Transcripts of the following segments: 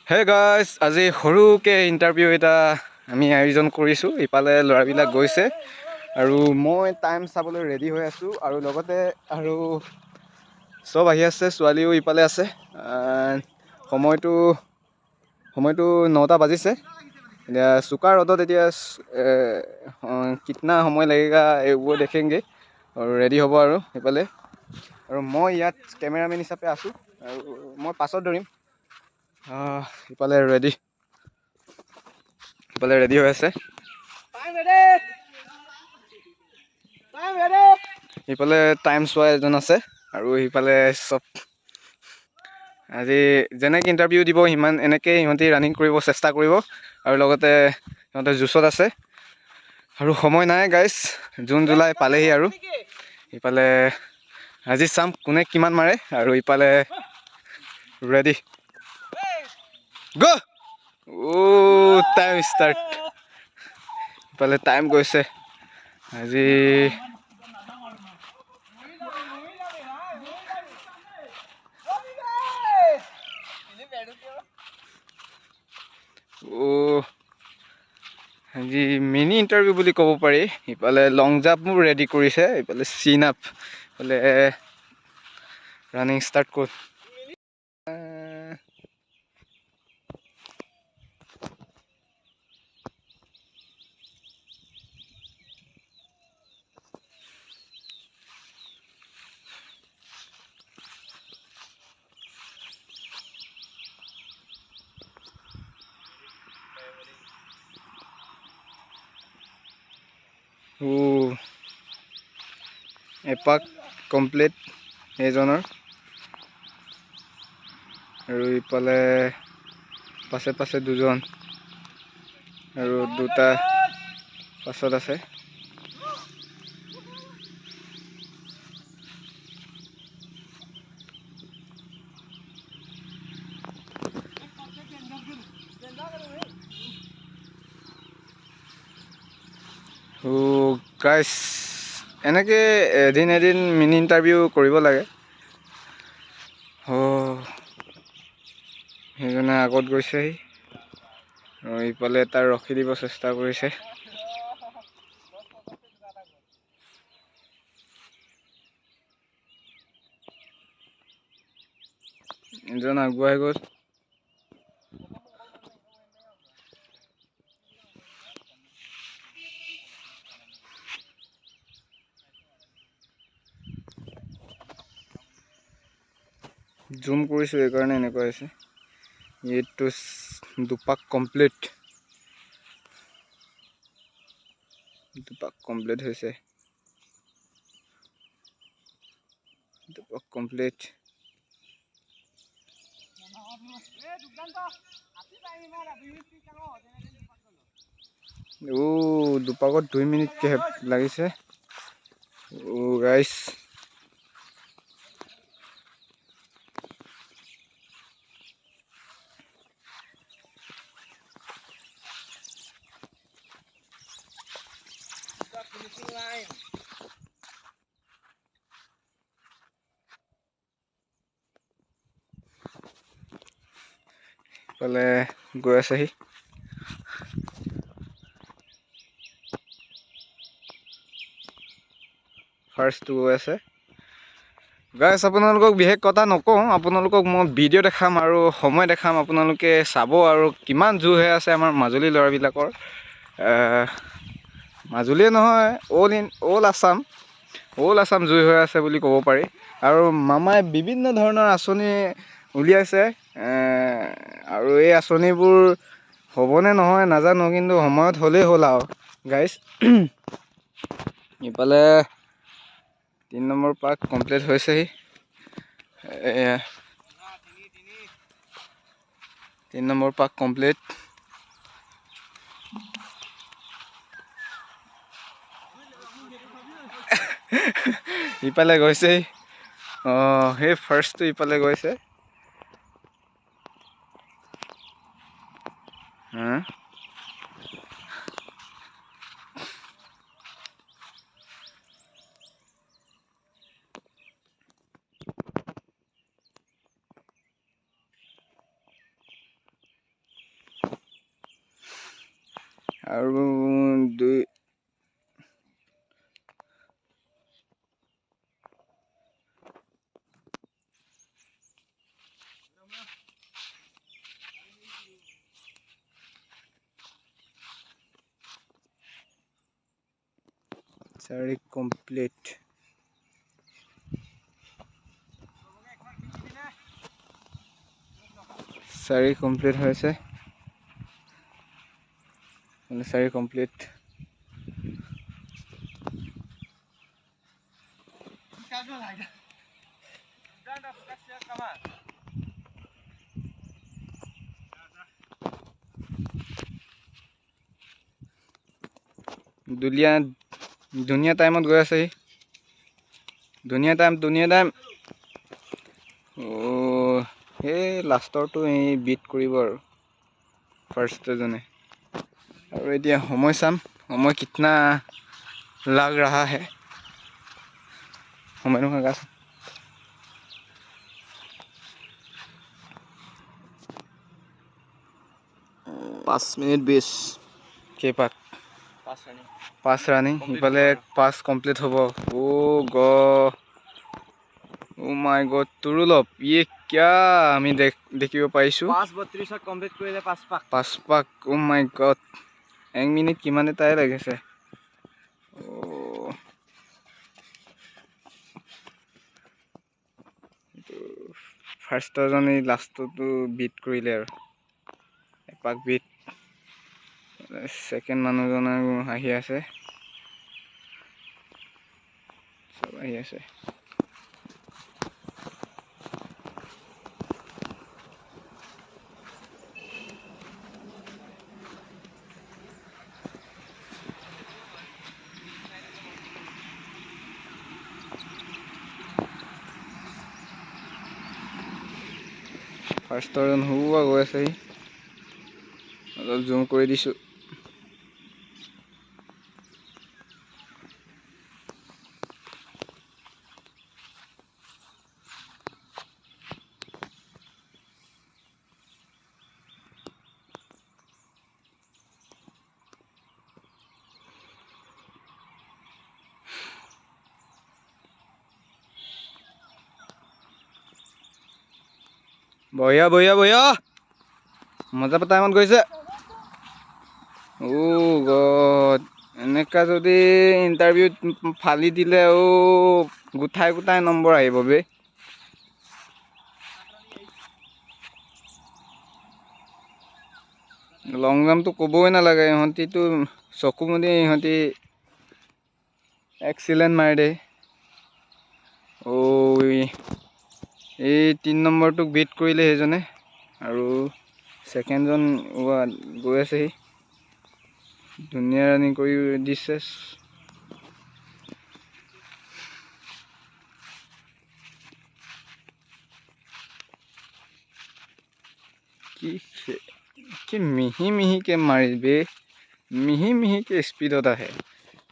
Hey guys, আজি সৰুকৈ interview এটা আমি আয়োজন কৰিছোঁ। ইফালে ল'ৰাবিলাক গৈছে আৰু মই টাইম চাবলৈ ৰেডি হৈ আছোঁ আৰু লগতে আৰু চব আহি আছে, ছোৱালীও ইফালে আছে। সময়টো সময়টো 9টা বাজিছে। এতিয়া চোকা ৰ'দত এতিয়া কিতনা সময় লাগেগা এইবোৰ দেখেংগে আৰু ৰেডি হ'ব আৰু ইফালে। আৰু মই ইয়াত কেমেৰামেন হিচাপে আছোঁ আৰু মই পাছত ধৰিম। ইফালে ৰেডি, ইফালে ৰেডি হৈ আছে। ইফালে টাইম চোৱা এজন আছে আৰু সিফালে চব আজি যেনেকৈ ইণ্টাৰভিউ দিব সিমান এনেকৈ সিহঁতি ৰানিং কৰিব চেষ্টা কৰিব আৰু লগতে সিহঁতে জুচত আছে আৰু সময় নাই গাইজ, জুন জুলাই পালেহি আৰু ইফালে আজি চাম কোনে কিমান মাৰে। আৰু ইফালে ৰেডি গ' অ' টাইম ষ্টাৰ্ট। ইফালে টাইম গৈছে আজি। অ' আজি মিনি ইণ্টাৰভিউ বুলি ক'ব পাৰি। ইফালে লং জাম্পো ৰেডি কৰিছে, ইফালে চিন আপ, ইফালে ৰানিং ষ্টাৰ্ট কৰি। এপাক কমপ্লিট এইজনৰ আৰু ইফালে পাছে পাছে দুজন আৰু দুটা পাছত আছে। গাইছ, এনেকৈ এদিন এদিন মিনি ইণ্টাৰভিউ কৰিব লাগে। অ' সেইজনে আগত গৈছেহি আৰু ইফালে এটা ৰখি দিব চেষ্টা কৰিছে। এজন আগুৱাই গ'ল। জুম কৰিছোঁ এইকাৰণে এনেকুৱা হৈছে। এইটো দুপাক কমপ্লিট, দুপাক কমপ্লিট হৈছে, দুপাক কমপ্লিট। অ' দুপাকত 2 মিনিটকৈ লাগিছে। অ' গাইছ, ইফালে গৈ আছেহি। ফাৰ্ষ্টটো গৈ আছে। গাইছ, আপোনালোকক বিশেষ কথা নকওঁ, আপোনালোকক মই ভিডিঅ' দেখাম আৰু সময় দেখাম, আপোনালোকে চাব আৰু কিমান জোৰ হৈ আছে আমাৰ মাজুলী ল'ৰাবিলাকৰ। মাজুলীয়ে নহয়, all in all Assam, all Assam জুই হৈ আছে বুলি ক'ব পাৰি। আৰু মামাই বিভিন্ন ধৰণৰ আঁচনি উলিয়াইছে আৰু এই আঁচনিবোৰ হ'বনে নহয় নাজানো, কিন্তু সময়ত হ'লেই হ'ল আৰু গাইছ। ইফালে 3 নম্বৰ পাৰ্ক কমপ্লিট হৈছেহি। এয়া 3 নম্বৰ পাৰ্ক কমপ্লিট। ইফালে গৈছেহি। অঁ, সেই ফাৰ্ষ্টটো ইফালে গৈছে। আৰু দুই চাৰি কমপ্লিট। চাৰি কমপ্লিট হৈছে, মানে চাৰি কমপ্লিট। দুলীয়া ধুনীয়া টাইমত গৈ আছে সি, ধুনীয়া টাইম, ধুনীয়া টাইম। অ' সেই লাষ্টৰটো এই বিট কৰিব আৰু ফাৰ্ষ্টজনে। আৰু এতিয়া সময় চাম, সময় কিতনা লাগ ৰহা হে, সময় নোহোৱা গাছ। 5 মিনিট 20। কেইপাক? পাঁচ ৰানিং। ইফালে পাঁচ কমপ্লিট হ'ব। অ' গ অ' মাই গড, তুৰুলপ ইয়ে কিয়া আমি দেখিব পাইছোঁ। 5:32ত কমপ্লিট কৰিলে 5 পাক। 5 পাক, অ' মাই গড, 1 মিনিট কিমান এটাই লাগিছে। অ' ফাৰ্ষ্টৰজন এই লাষ্টটো বিট কৰিলে আৰু এপাক বিট। ছেকেণ্ড মানুহজন আহি আছে, চব আহি আছে। ফাৰ্ষ্টৰজন হোৱা গৈ আছে, সি অলপ জুম কৰি দিছোঁ। বঢ়িয়া বঢ়িয়া বঢ়িয়া, মজা টাইমত গৈছে। অ' গড, এনেকা যদি ইণ্টাৰভিউত ফালি দিলে অ' গোটাই গোটাই নম্বৰ আহিব বে। লং জাম্পটো ক'বই নালাগে, ইহঁতিতো চকু মুদি ইহঁতি এক্সিলেণ্ট মাৰি দিয়ে। অ' এই 3 নম্বৰটোক বিট কৰিলে সেইজনে, আৰু ছেকেণ্ডজন গৈ আছেহি, ধুনীয়া ৰানিং কৰি দিছে। কি কি মিহি মিহিকে মাৰিবে, মিহি মিহিকে স্পীডত আহে।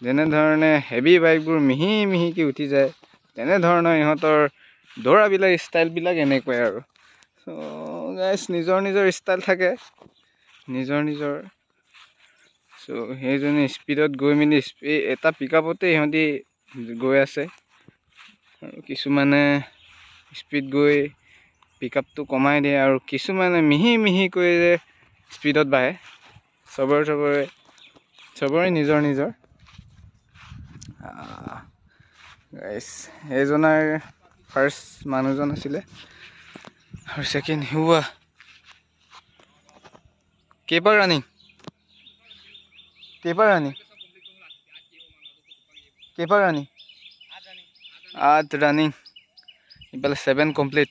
যেনেধৰণে হেভি বাইকবোৰ মিহি মিহিকে উঠি যায়, তেনেধৰণৰ ইহঁতৰ দৌৰাবিলাক ষ্টাইলবিলাক এনেকুৱাই আৰু। চ' গাইজ, নিজৰ নিজৰ ষ্টাইল থাকে, নিজৰ নিজৰ। চ' সেইজনে স্পীডত গৈ মেলি এটা পিক আপতে সিহঁতি গৈ আছে, আৰু কিছুমানে স্পীড গৈ পিক আপটো কমাই দিয়ে, আৰু কিছুমানে মিহি মিহিকৈ যে স্পীডত বাঢ়ে। চবৰে নিজৰ নিজৰ। গাইজ, সেইজনাৰ ফাৰ্ষ্ট মানুহজন আছিলে, আৰু ছেকেণ্ড হোৱা। কেইবাৰ ৰানিং, কেইবাৰ ৰানিং, কেইবাৰ ৰানিং? 8 ৰানিং। ইফালে 7 কমপ্লিট।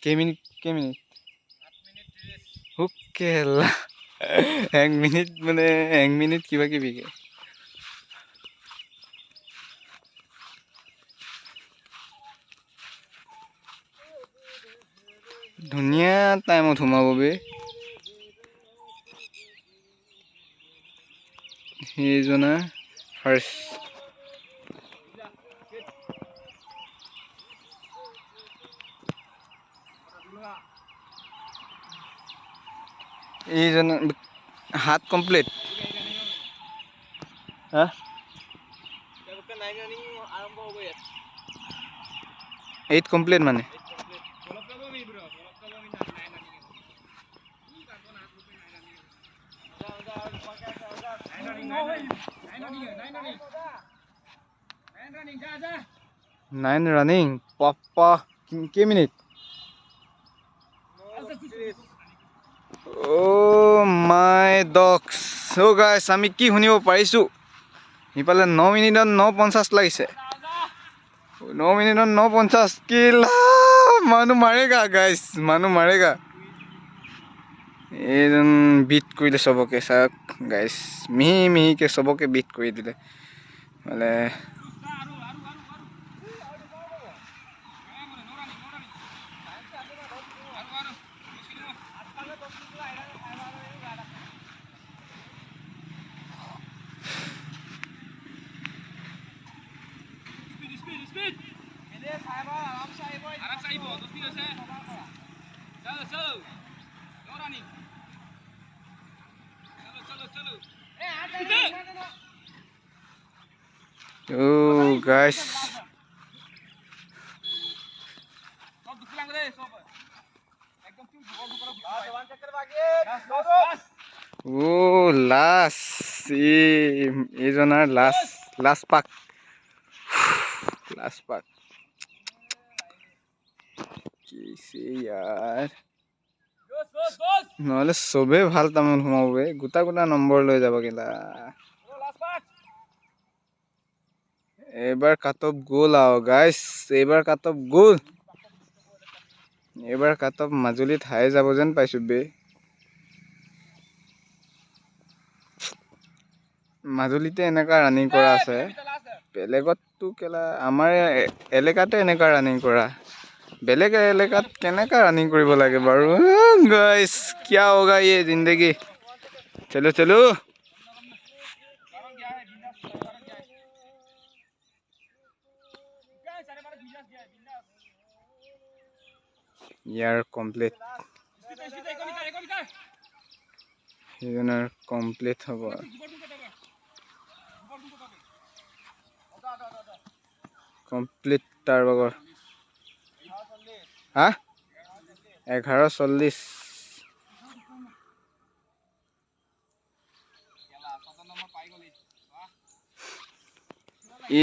কেইমিনিট, কেইমিনিট? হুকেলা 1 মিনিট, মানে 1 মিনিট কিবা কিবিকে। ধুনীয়া টাইমত সোমাব বে। সেইজনা ফাৰ্ষ্ট। এইজন সাত কমপ্লিট। হা। নাইন ৰানিং আৰম্ভ হ'ব ইয়াত। এইট কমপ্লিট মানে। নাইন ৰানিং, পাপ্পা, কেই মিনিট? অ' মাই ডগছ! চ' গাইছ, আমি কি শুনিব পাৰিছোঁ, সিফালে 9 মিনিটত 9:50 লাগিছে। 9 মিনিটত 9:50, কি মানুহ মাৰেগা গাইছ, মানুহ মাৰেগা। এইজন বিট কৰিলে চবকে। চাওক গাইছ, মিহি মিহিকৈ চবকে বিট কৰি দিলে মানে। অ' গাইছ। অ' লাষ্ট, এইজনাৰ লাষ্ট, লাষ্ট পাক, লাষ্ট পাক। কিছে ইয়াৰ নহ'লে চবেই ভাল টাইমত সোমাব বে, গোটা গোটা নম্বৰ লৈ যাব কেলা। এইবাৰ কাট অফ গ'ল আৰু গাইছ, এইবাৰ কাট অফ গ'ল। এইবাৰ কাট অফ মাজুলীত হাই যাব যেন পাইছোঁ বে। মাজুলীতে এনেকুৱা ৰানিং কৰা আছে, বেলেগততো কেলা আমাৰ এলেকাতে এনেকুৱা ৰানিং কৰা, বেলেগ এলেকাত কেনেকুৱা ৰানিং কৰিব লাগে বাৰু? গাইছ, क्या होगा ये जिंदगी? चलो चलो। ইয়াৰ কমপ্লিট, সেইজনৰ কমপ্লিট হ'ব, কমপ্লিট তাৰ ভাগৰ। হা, 11:40।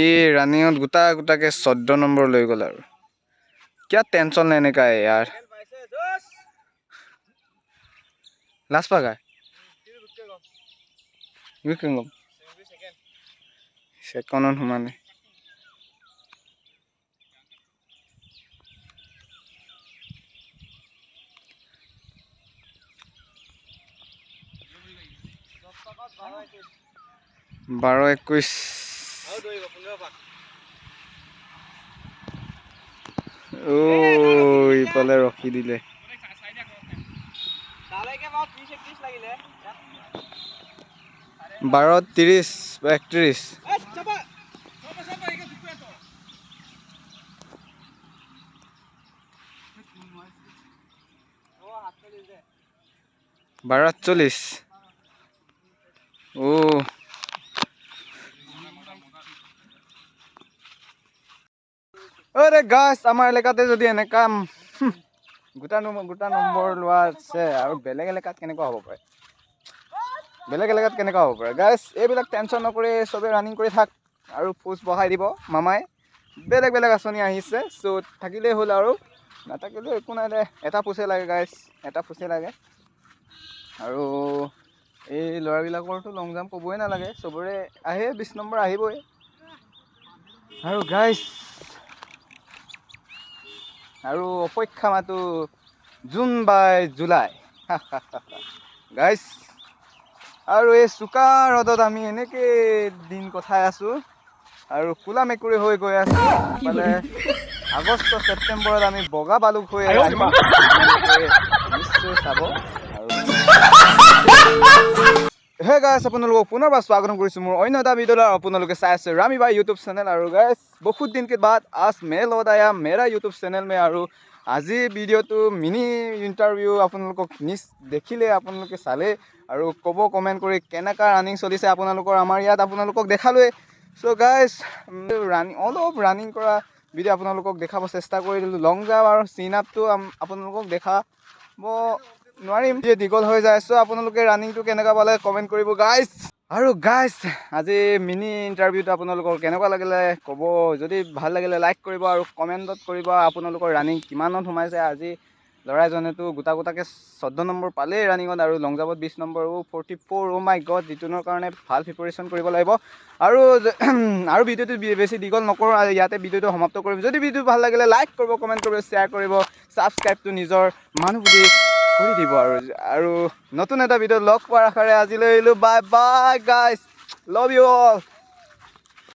ই ৰানিঙত গোটা গোটাকে 14 নম্বৰ লৈ গ'ল আৰু क्या टेंशन लेने का है यार। লাষ্ট পাগা কম ছেকেণ্ডত সোমালে। 12:21। অ' ইফালে ৰখি দিলে। তালৈকে বাৰু 30 31 লাগিলে। 12:30 বা 31। 12:48। অ' আৰে গাইছ, আমাৰ এলেকাতে যদি এনেকা গোটা গোটা নম্বৰ লোৱা আছে আৰু বেলেগ এলেকাত কেনেকুৱা হ'ব পাৰে? বেলেগ এলেকাত কেনেকুৱা হ'ব পাৰে? গাইছ, এইবিলাক টেনশ্যন নকৰি চবেই ৰানিং কৰি থাক আৰু পোষ্ট বঢ়াই দিব মামাই। বেলেগ বেলেগ আঁচনি আহিছে, চ' থাকিলেই হ'ল আৰু নাথাকিলেও একো নাই দে। এটা পোষ্টে লাগে গাইছ, এটা পোষ্টে লাগে। আৰু এই ল'ৰাবিলাকৰতো লং জাম্প ক'বই নালাগে, চবৰে আহে, 20 নম্বৰ আহিবই। আৰু গাইছ, আৰু অপেক্ষা মাথো জুন বাই জুলাই গাইছ। আৰু এই চোকা ৰ'দত আমি এনেকেই দিন কটাই আছোঁ আৰু ক'লা মেকুৰী হৈ গৈ আছোঁ। মানে আগষ্ট ছেপ্টেম্বৰত আমি বগা বালুক হৈ আহিম, আপোনালোকে নিশ্চয় চাব। আৰু হে গাইছ, আপোনালোকক পুনৰবাৰ স্বাগতম কৰিছোঁ মোৰ অন্য এটা ভিডিঅ'লৈ আৰু আপোনালোকে চাই আছে ৰামি ভাই ইউটিউব চেনেল। আৰু গাইছ, बहुत दिन के बाद आज मैं लौट आया मेरा यूट्यूब चैनल में। আৰু আজি ভিডিঅ'টো মিনি ইণ্টাৰভিউ আপোনালোকক নিজ দেখিলে, আপোনালোকে চালে আৰু ক'ব কমেণ্ট কৰি কেনেকুৱা ৰানিং চলিছে আপোনালোকৰ। আমাৰ ইয়াত আপোনালোকক দেখালোৱে। চ' গাইজ, ৰানিং অলপ ৰানিং কৰা ভিডিঅ' আপোনালোকক দেখাব চেষ্টা কৰি দিলোঁ। লং জাম্প আৰু চিন আপটো আপোনালোকক দেখাব নোৱাৰিম, দীঘল হৈ যায়। চ' আপোনালোকে ৰানিংটো কেনেকুৱা পালে কমেণ্ট কৰিব গাইজ। আৰু গাইজ, আজি মিনি ইণ্টাৰভিউটো আপোনালোকৰ কেনেকুৱা লাগিলে ক'ব। যদি ভাল লাগিলে লাইক কৰিব আৰু কমেণ্টত কৰিব আপোনালোকৰ ৰানিং কিমানত সোমাইছে। আজি ল'ৰাজনেতো গোটা গোটাকৈ 14 নম্বৰ পালেই ৰানিঙত আৰু লং জাম্পত 20 নম্বৰ, 44। Oh my God! ৰিটেনৰ কাৰণে ভাল প্ৰিপেৰেশ্যন কৰিব লাগিব। আৰু ভিডিঅ'টো বেছি দীঘল নকৰোঁ আৰু ইয়াতে ভিডিঅ'টো সমাপ্ত কৰিম। যদি ভিডিঅ'টো ভাল লাগিলে লাইক কৰিব, কমেণ্ট কৰিব, শ্বেয়াৰ কৰিব, ছাবস্ক্ৰাইবটো নিজৰ মানুহ বুলি কৰি দিব। আৰু নতুন এটা ভিডিঅ' লগ পোৱাৰ আশাৰে আজিলৈ আহিলোঁ। Bye bye guys, love you all.